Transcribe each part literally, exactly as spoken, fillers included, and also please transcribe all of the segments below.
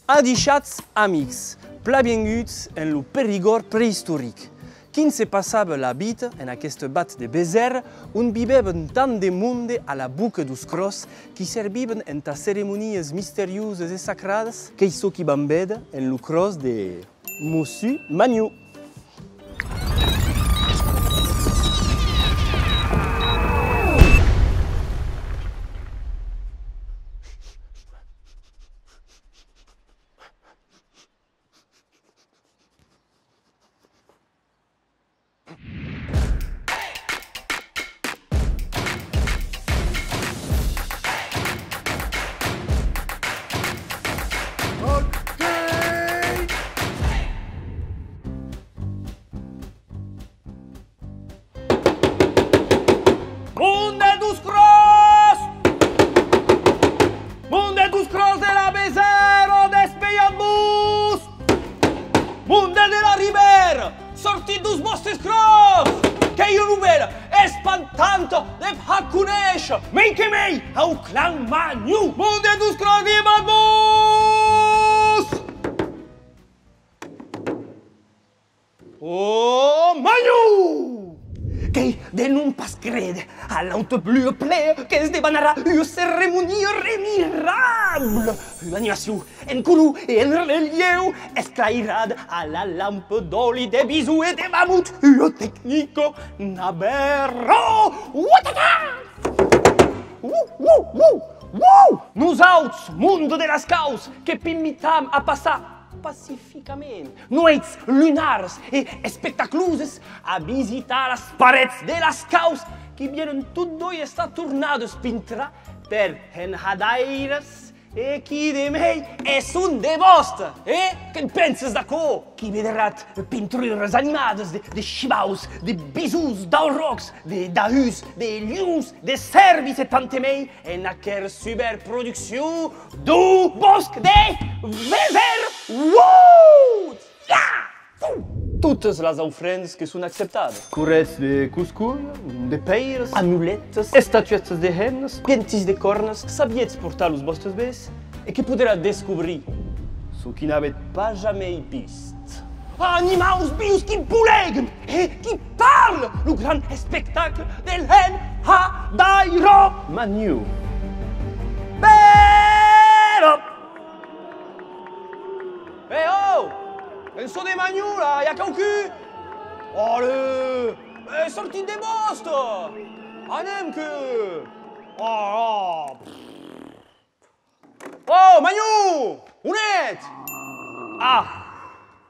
Adishatz, amics! Plan vienguts en lo Perigòrd preistoric. Quin se passava la vita en aqueste vath de Besèr, on vivèvan tant de monde a la boca deus cròs qui servivan entà ceremonias misteriosas e sacradas, qu'ei çò qui vam véder en lo cròs de Mossur Manhon. Monde deus cròs! Monde deus cròs de la Besèra, despelhatz-vos! Monde de la Ribèra, sortitz deus vòstes cròs! Qu'ei ua novèla espantanta de har conéisher, mei que mei, au clan Manhon! Monde deus cròs, vivatz-vos! Ò Manhon! Qu'ei de non pas créder a l'aute blua plea que's debanarà ua ceremonia remirabla, ua animacion en color e en relhèu esclairada a la lampa d'òli de bison e de mamot, ua tecnica navèra! Uatata! Uh, uh, uh, uh! Nosauts, monde de las caus, que v'invitam a passar pacificament nueits lunaras e espectaclosas a visitar las parets de las caus qui vienen tot doi estar tornadas pintrar per henhadairas e qui de mei e son de vòste, eh? Que'n penses d'aquò? Qui vederatz pintruras animadas de, de shivaus, de bisons, d'auròcs, de dahuts, de lions, de cèrvis e tant e mei en aquera superproduccion deu bòsc de Besèr! Uòu! Ja! Totas las aufrendas que son acceptadas. Correts de coscolha, de pèiras, amuletas, estatuetas de hemnas, pientis de còrnas, sabietz portar los vòstes bèths e que poderatz descobrir çò qui n'avètz pas jamei vist. Animaus vius qui bolegan e qui parlan, lo grand espectacle de l'enhadaira! Manhon. Bèra! Eh, ò! En çò de Manhon, la, i a quauqu'un? Allez! Eh, sortitz de vòste! Anem que... Oh, oh! Oh, Manhon! On ètz? Ah!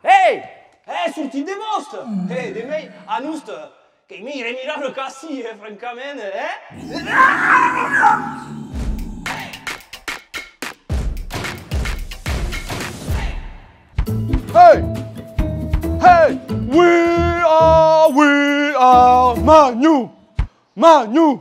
Ei! Eh, sortitz de vòste! Eh, de mei a noste! Qu'ei mei remirable qu'ací, eh, francament, eh? Hey! Hey! We are, we are Manhon! Manhon!